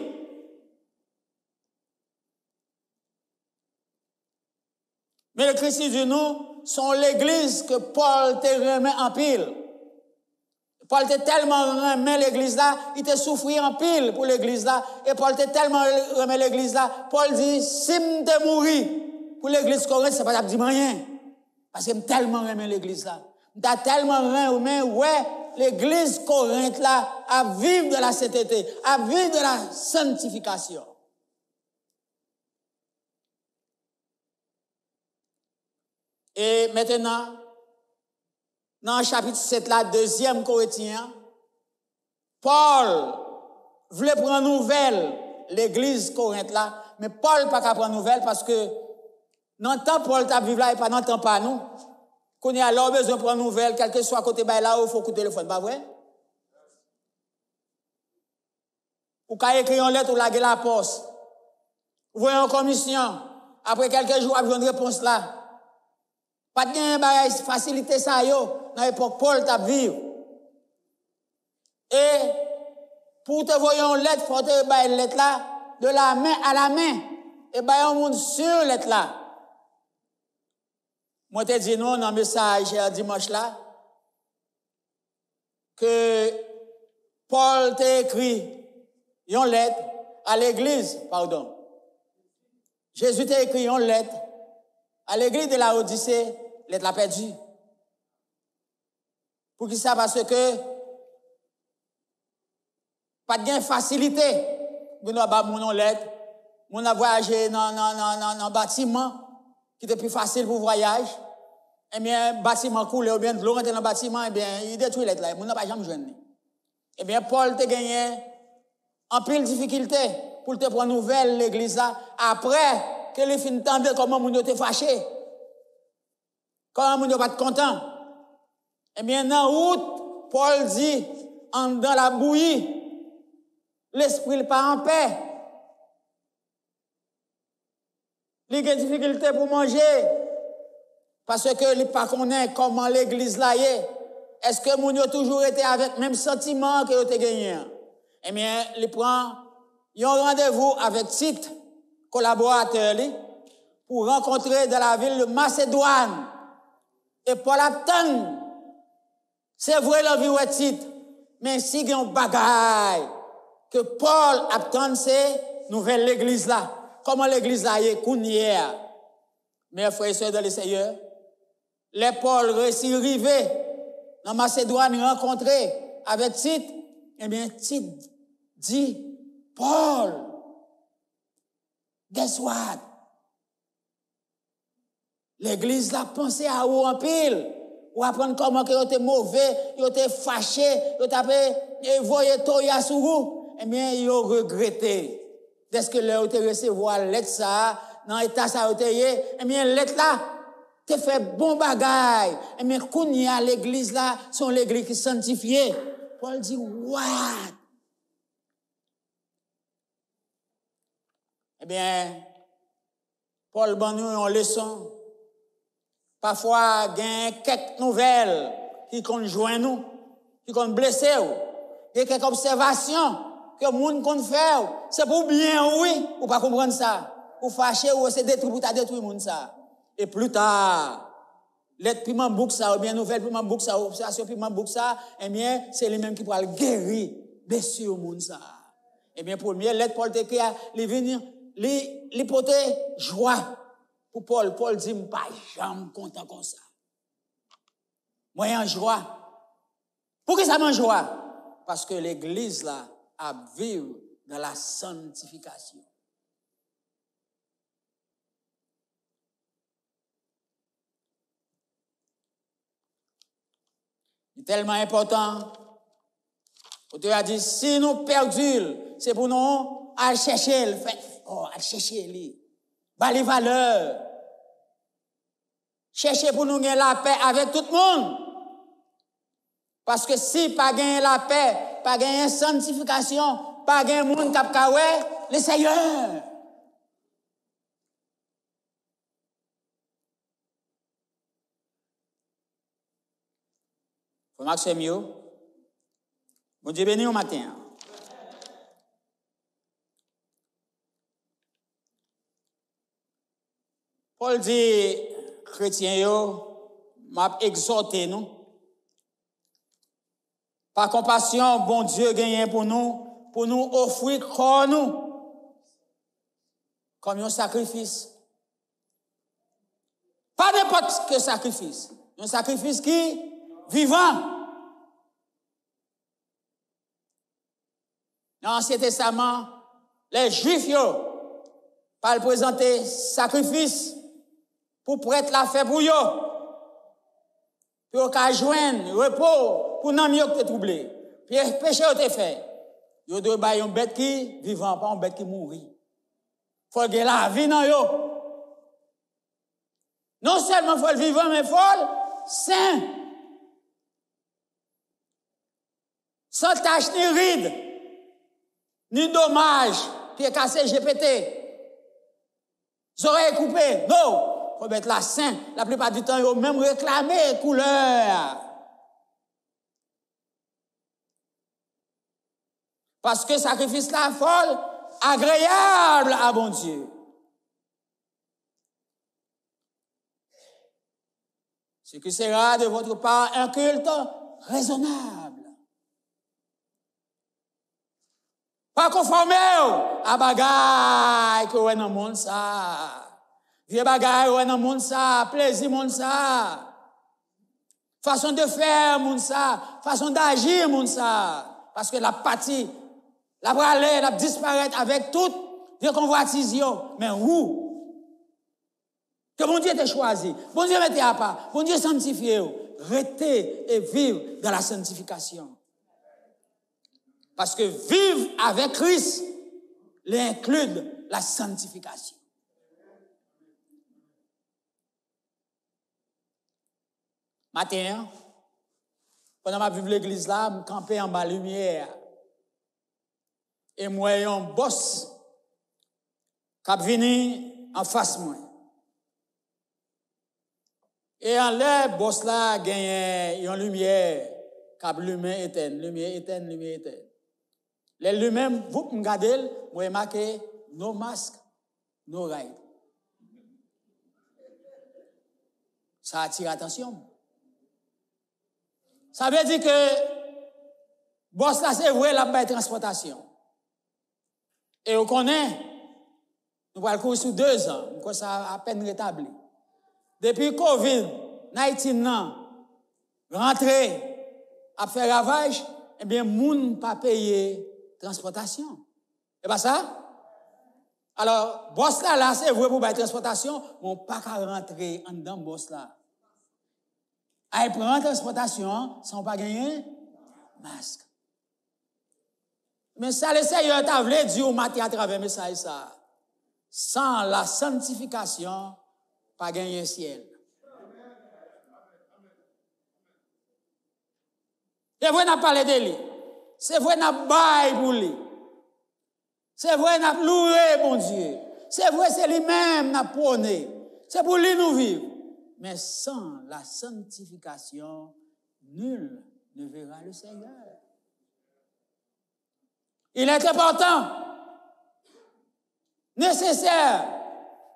Men lekriti di nou, se yon legliz ke Pòl te renmen anpil. Pòl te tèlman renmen legliz la, li te soufri anpil pou legliz la, e Pòl te tèlman renmen legliz la, Pòl di, si m te mouri pou legliz Korent, sa pa t ap di m anyen, paske m tèlman renmen legliz la. M ta tèlman renmen wè legliz Korent la ap viv de la sentete, ap viv de la santifikasyon. E mentenan, nan chapit sèt la, dezyèm Korentyen an, Pòl vle pran nouvèl legliz Korent la, men Pòl pa ka pran nouvèl paske nan tan Pòl t ap viv la, e pa nan tan pa nou. Kounye a, lè w bezwen pran nouvèl, kèlkeswa kote bay la, ou fè w kou telefòn, pa vre? Ou ka ekri yon lèt, ou lage lapòs. Ou voye yon komisyon. Apre kèlke jou, w ap jwenn repons la. Pa t gen bagay fasilite sa yo nan epòk Pòl t ap viv. E pou w te voye yon lèt, fò w te bay lèt la de la men a la men. E bay yon moun sir lèt la. Mwen te di nou nan mesaj, eh, dimanch la, ke Pòl te ekri yon lèt a legliz, padon. Jezi te ekri yon lèt a legliz de Laodise, lèt la pèdi. Poukisa? Paske pa t gen fasilite pou nou ba moun yon lèt. Moun ap vwayaje nan, nan, nan, nan, nan batiman ki te pi fasil pou vwayaj. Ebyen, batiman koule oubyen dlo rantre nan batiman, ebyen, li detwi lèt la. Moun nan pa janm jwenn li. Ebyen, Pòl te genyen anpil difikilte pou l te pran nouvèl legliz la apre ke li fin tande kòman moun yo te fache. Kòman moun yo pa t kontan? Ebyen, nan wout, Pòl di, anndan l ap bouyi. Lespri l pa anpè. Li gen difikilte pou manje. Paske li pa konnen kòman legliz la ye. Èske moun yo toujou rete avèk menm santiman ke yo te genyen an? Ebyen, li pran yon randevou avèk Tit, kolaboratè li, pou rankontre dans la ville de Macédoine. E Pòl ap tann, se vre, l anvi wè Tit, men si gen yon bagay ke Pòl ap tann, se nouvèl legliz la. Kòman legliz la ye kounye a? Mes frères et sœurs dans le Seigneur, lè Pòl resi rive nan Masedwàn, rankontre avèk Tit, ebyen, Tit di Pòl, "Guess what? Legliz la panse a ou anpil. Ou aprann kòman ke yo te move, yo te fache, yo t ap, e, voye toya sou ou." Ebyen, yo regrete dèske lè yo te resevwa lèt sa a, nan eta sa yo te ye, ebyen, lèt la te fè bon bagay. Ebyen, kounye a, legliz la, se yon legliz ki sanntifye. Pòl di, "What?" Ebyen, Pòl ban nou yon leson. Pafwa, gen kèk nouvèl ki konn jwenn ou, ki konn blese w. Gen kèk obsèvasyon ke moun konn fè w. Se pou byen w, wi, ou pa konprann sa. Ou fache, ou se detwi pou ta detwi moun sa. E pli ta, lèt piman bouk sa, oubyen nouvèl piman bouk sa, obsèvasyon piman bouk sa, ebyen, se li menm ki pral geri blesi moun sa. Ebyen, premye lèt Pòl te ekri a, li vin, li, li pote jwa pou Pòl. Pòl di, "M pa janm kontan konsa. Mwen an jwa." Poukisa m an jwa? Paske legliz la ap viv dans la sanctification. Li tèlman enpòtan. Otè a di, si nou pèdi l, se pou nou al chèche l, fè efò, al chèche li. Ba li valè. Chèche pou nou gen lapè avèk tout moun. Paske si pa genyen lapè, pa genyen sanntifikasyon, pa gen moun k ap ka wè Leseyè. Frè m ak sè m yo, Bondye beni w maten an. Pòl di kretyen yo, "M ap egzòte nou, pa konpasyon Bondye genyen pou nou, pou nou ofri kò nou kòm yon sakrifis." Pa nenpòt ke sakrifis. Yon sakrifis ki vivan. Nan Ansyen Testaman, lè Jwif yo pral prezante sakrifis pou prèt la fè pou yo, pou yo ka jwenn repo pou nanm yo ki te twouble, pye-, peche yo te fè, yo dwe bay yon bèt ki vivan, pa yon bèt ki mouri. Fò gen lavi nan yo. Non sèlman fò l vivan, men fò l sen. San tach ni rid, ni domaj, pye kase, je pete, zòrèy koupe, no, fò bèt la sen. Laplipa di tan, yo menm reklame koulè a. Paske sakrifis la fò l agreyab a Bondye. Ce qui sera de votre part un culte raisonnable. Pa konfòme w a bagay ke w wè nan monn sa a. Vye bagay w wè nan monn sa a, plezi monn sa a. Fason de fè moun sa, fason d'aji moun sa. Paske l ap pati, l ap prale, l ap disparèt avèk tout vye konvwatiz yo. Men ou, ke Bondye te chwazi, Bondye mete apa, Bondye sanntifye w, rete e viv dans la sanctification. Paske viv avèk Kris, li enkli la sanctification. Maten an, pandan m ap viv legliz la, m kanpe anba limyè a. E m wè yon bòs k ap vini anfas mwen. E anlè bòs la genyen yon limyè k ap limen etèn, limyè etèn, limyè etèn. Lè l limen, voup, m gade l, mwen make no mask, no ride. Sa atire atansyon m. Sa vle di ke bòs la, se vre, l ap bay transpòtasyon. E ou konnen, nou pral kouri sou dezan, m kwè sa apèn retabli. Depi covid nineteen nan rantre ap fè ravaj, ebyen, moun pa peye transpòtasyon. E pa sa? Alò, bòs la la, se vre pou bay transpòtasyon, men w pa ka rantre anndan bòs la. Al pran transpòtasyon an san w pa genyen mask. Men sa Lesenyè ta vle di w maten atravè mesaj sa a, san la santifikasyon, pa genyen syèl. Se vre n ap pale de li. Se vre n ap bay pou li. Se vre n ap louwe Bondye. Se vre se li menm n ap pwone. Se pou li nou viv. Men san la santifikasyon, nul ne verra le Seigneur. Il est important, nécessaire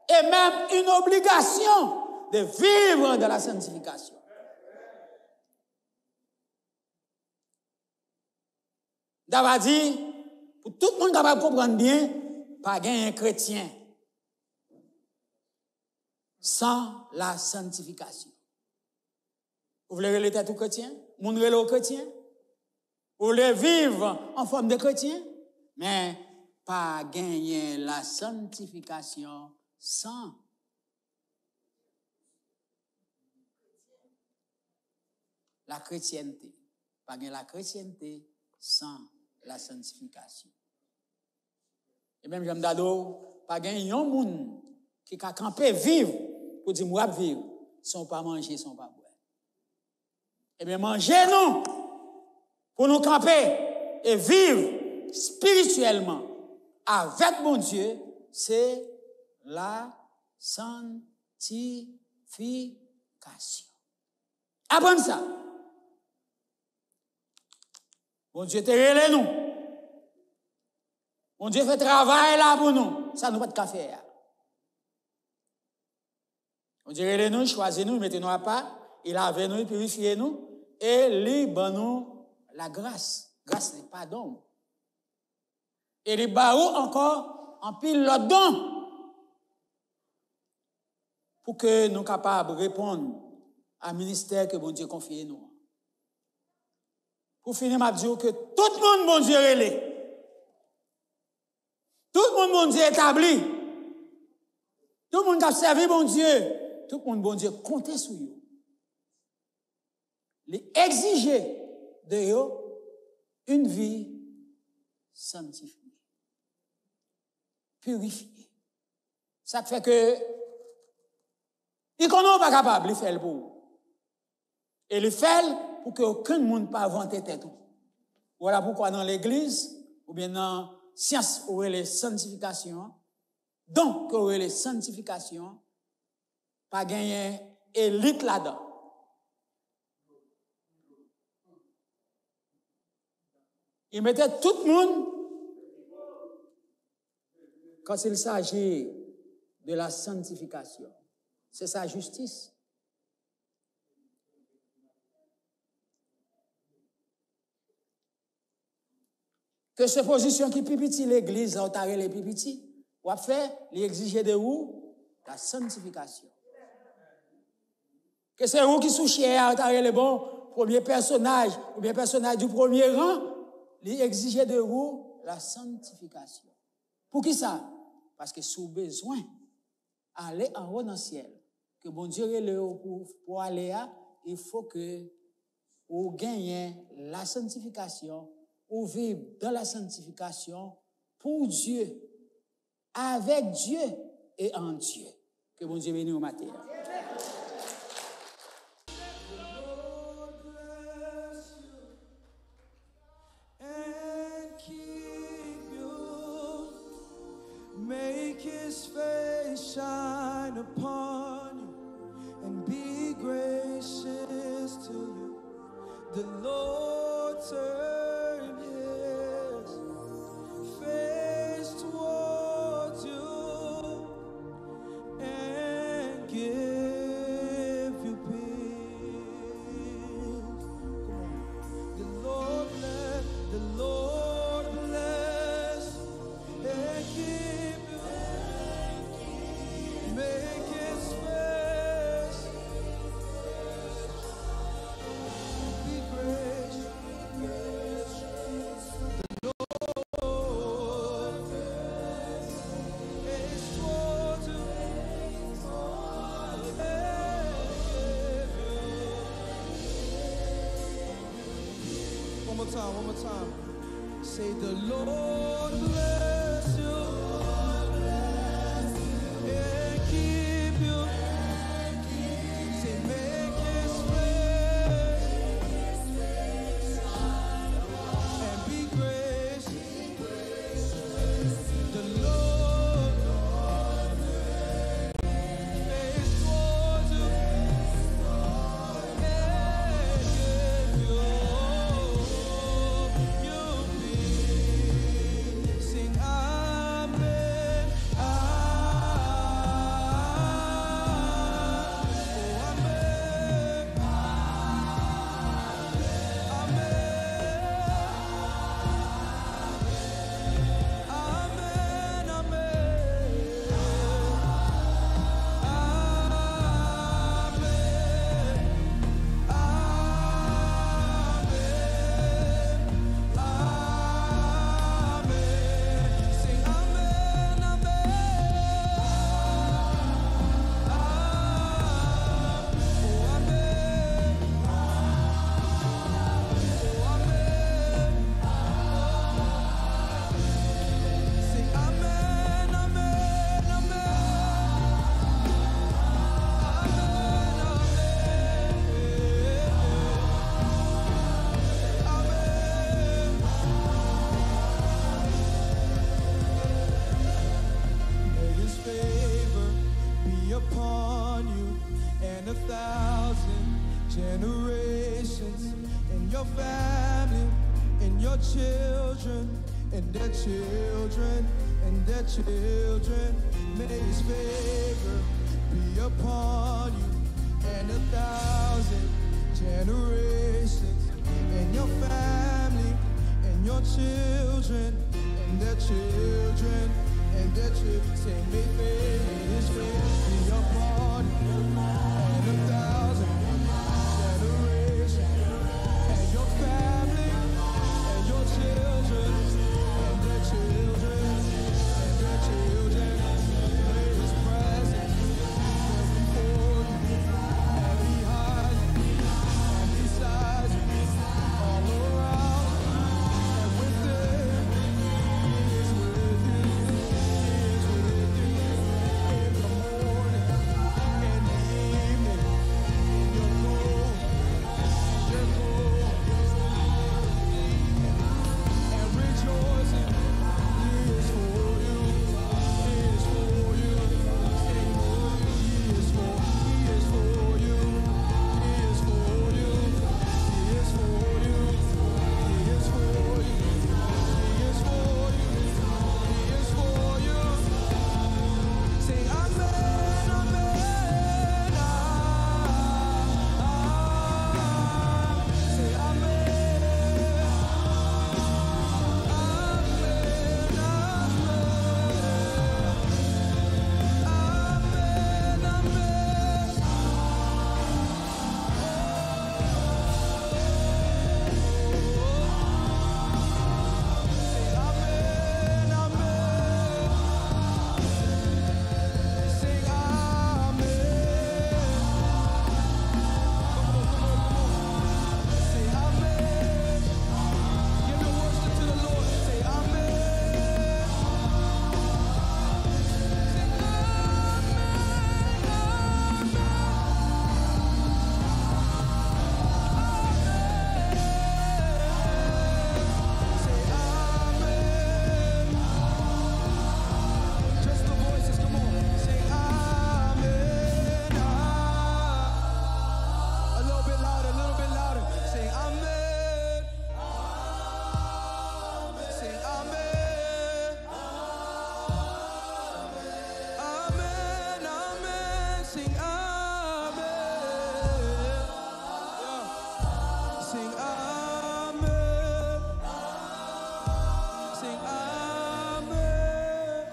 et même une obligation de vivre dans la sanctification. Dava di, pou tout moun kapab konprann byen, pa genyen kretyen san la santifikasyon. Ou vle rele tèt ou kretyen? Moun rele w kretyen? Ou vle viv an fòm de kretyen? Men pa genyen la santifikasyon san la kretyènte. Pa gen la kretyènte san la santifikasyon. E menm jan m ta di w, pa gen yon moun ki ka kanpe viv pou di m w ap viv san w pa manje, san w pa bwè. Ebyen, manje nou pou nou kanpe e viv espirityèlman avèk Bondye, se la santifikasyon. Aprann sa. Bondye te rele nou. Bondye fè travay la pou nou, sa nou pa t ka fè a. Bondye rele nou, li chwazi nou, li mete nou apa, li lave nou, li pirifye nou, e li ban nou lagras, gras li, padon. E li ba ou ankò anpil lòt don pou ke nou kapab reponn a ministè ke Bondye konfye nou an. Pou fini, m ap di w ke tout moun Bondye rele, tout moun Bondye etabli, tout moun k ap sèvi Bondye, tout moun Bondye konte sou yo. Li egzije de yo une vie sanctifiée, purifye. Sa k fè ke li konnen w pa kapab, li fè l pou ou. E li fè l pou ke okenn moun pa vante tèt ou. Vwala poukwa nan legliz, oubyen nan syans ou rele santifikasyon an, don ke ou rele santifikasyon an, pa genyen elit ladan. Li mete tout moun quand il s'agit de la sanctification. C'est sa jistis. Ke se pozisyon ki pi piti legliz la, ou ta rele pi piti, w ap fè, li egzije de ou la santifikasyon. Ke se ou ki sou chè a, ou ta rele bon, premye pèsonaj, oubyen pèsonaj di premye ran, li egzije de ou la santifikasyon. Poukisa? Paske si w bezwen ale anwo nan syèl, ke Bondye rele w pou, pou ale a, il faut que ou genyen la santifikasyon, ou viv dans la sanctification pour Dieu, avec Dieu et en Dieu. Ke Bondye beni w maten an. And keep you. Make his face shine upon you and be gracious. One more time, one more time. Say, "The Lord bless you and keep you." Say, "Make his face and be gracious." The Lord face towards you and give you peace. Sing amen. Amen. Oh, amen. Amen. Amen, amen. Amen. Amen. Amen. Sing amen, amen. Amen. Oh, amen. Oh, amen. Sing amen, amen, amen. Amen, amen. Amen. May his favor be upon you and a thousand generations, and your family, and your children, and their children, and their children. May his favor be upon you and a thousand generations, and your family, and your children, and their children, and their children. Say, may favor, may his favor be upon you and a thousand generations, and your family, and your children, and their children, and their children. May his presence go before you and behind you and beside you, all around you and within you. He is with you. He is with you in the morning, in the evening, in your going and rejoicing. He is for you. He is for you. He is for, he is for you. He is for you. He is for you. He is for you. He is for you. He is for you. Say amen, amen, ah, ah. Say amen. Amen, amen. Amen, amen. Say amen, amen. Sing amen. Come on, come on, come on. Say amen. Give your worship to the Lord. Say amen. Say amen, amen. Say amen. Just the voices, come on. Say amen. Ah. A little bit louder, a little bit louder. Say amen. Say amen. Amen, amen, sing amen. Yeah. Sing amen. Sing amen.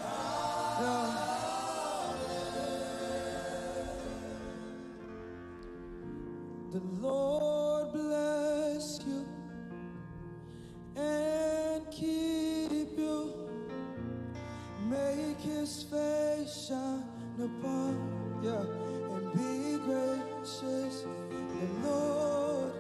Yeah. The Lord bless you and keep you. Make his face shine upon you and be gracious. The Lord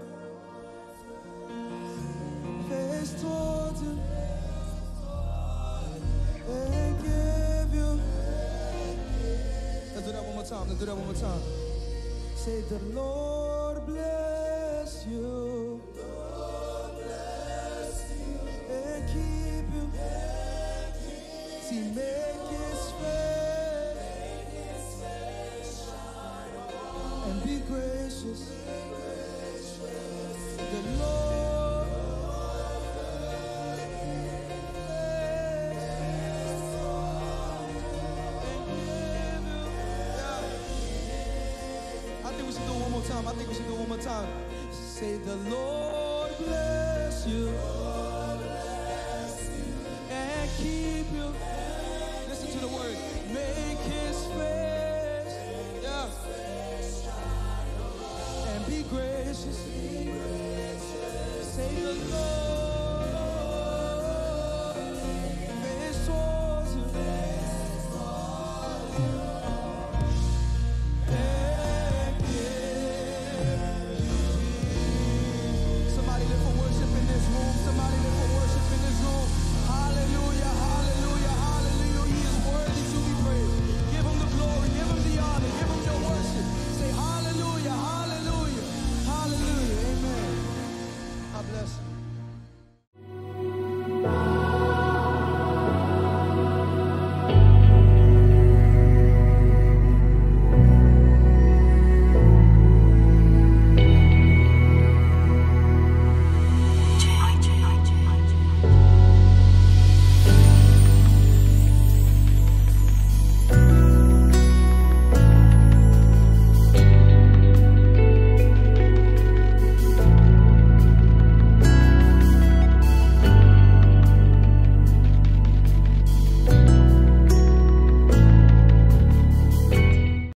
Time. Let's do that one more time. Say, "The Lord bless you and keep you." See, make his face and be gracious. The Lord. I think we should do it one more time. I think we should do it one more time. Say, "The Lord bless you and keep you." Listen to the word. Make his face, yeah, and be gracious. Say, "The Lord."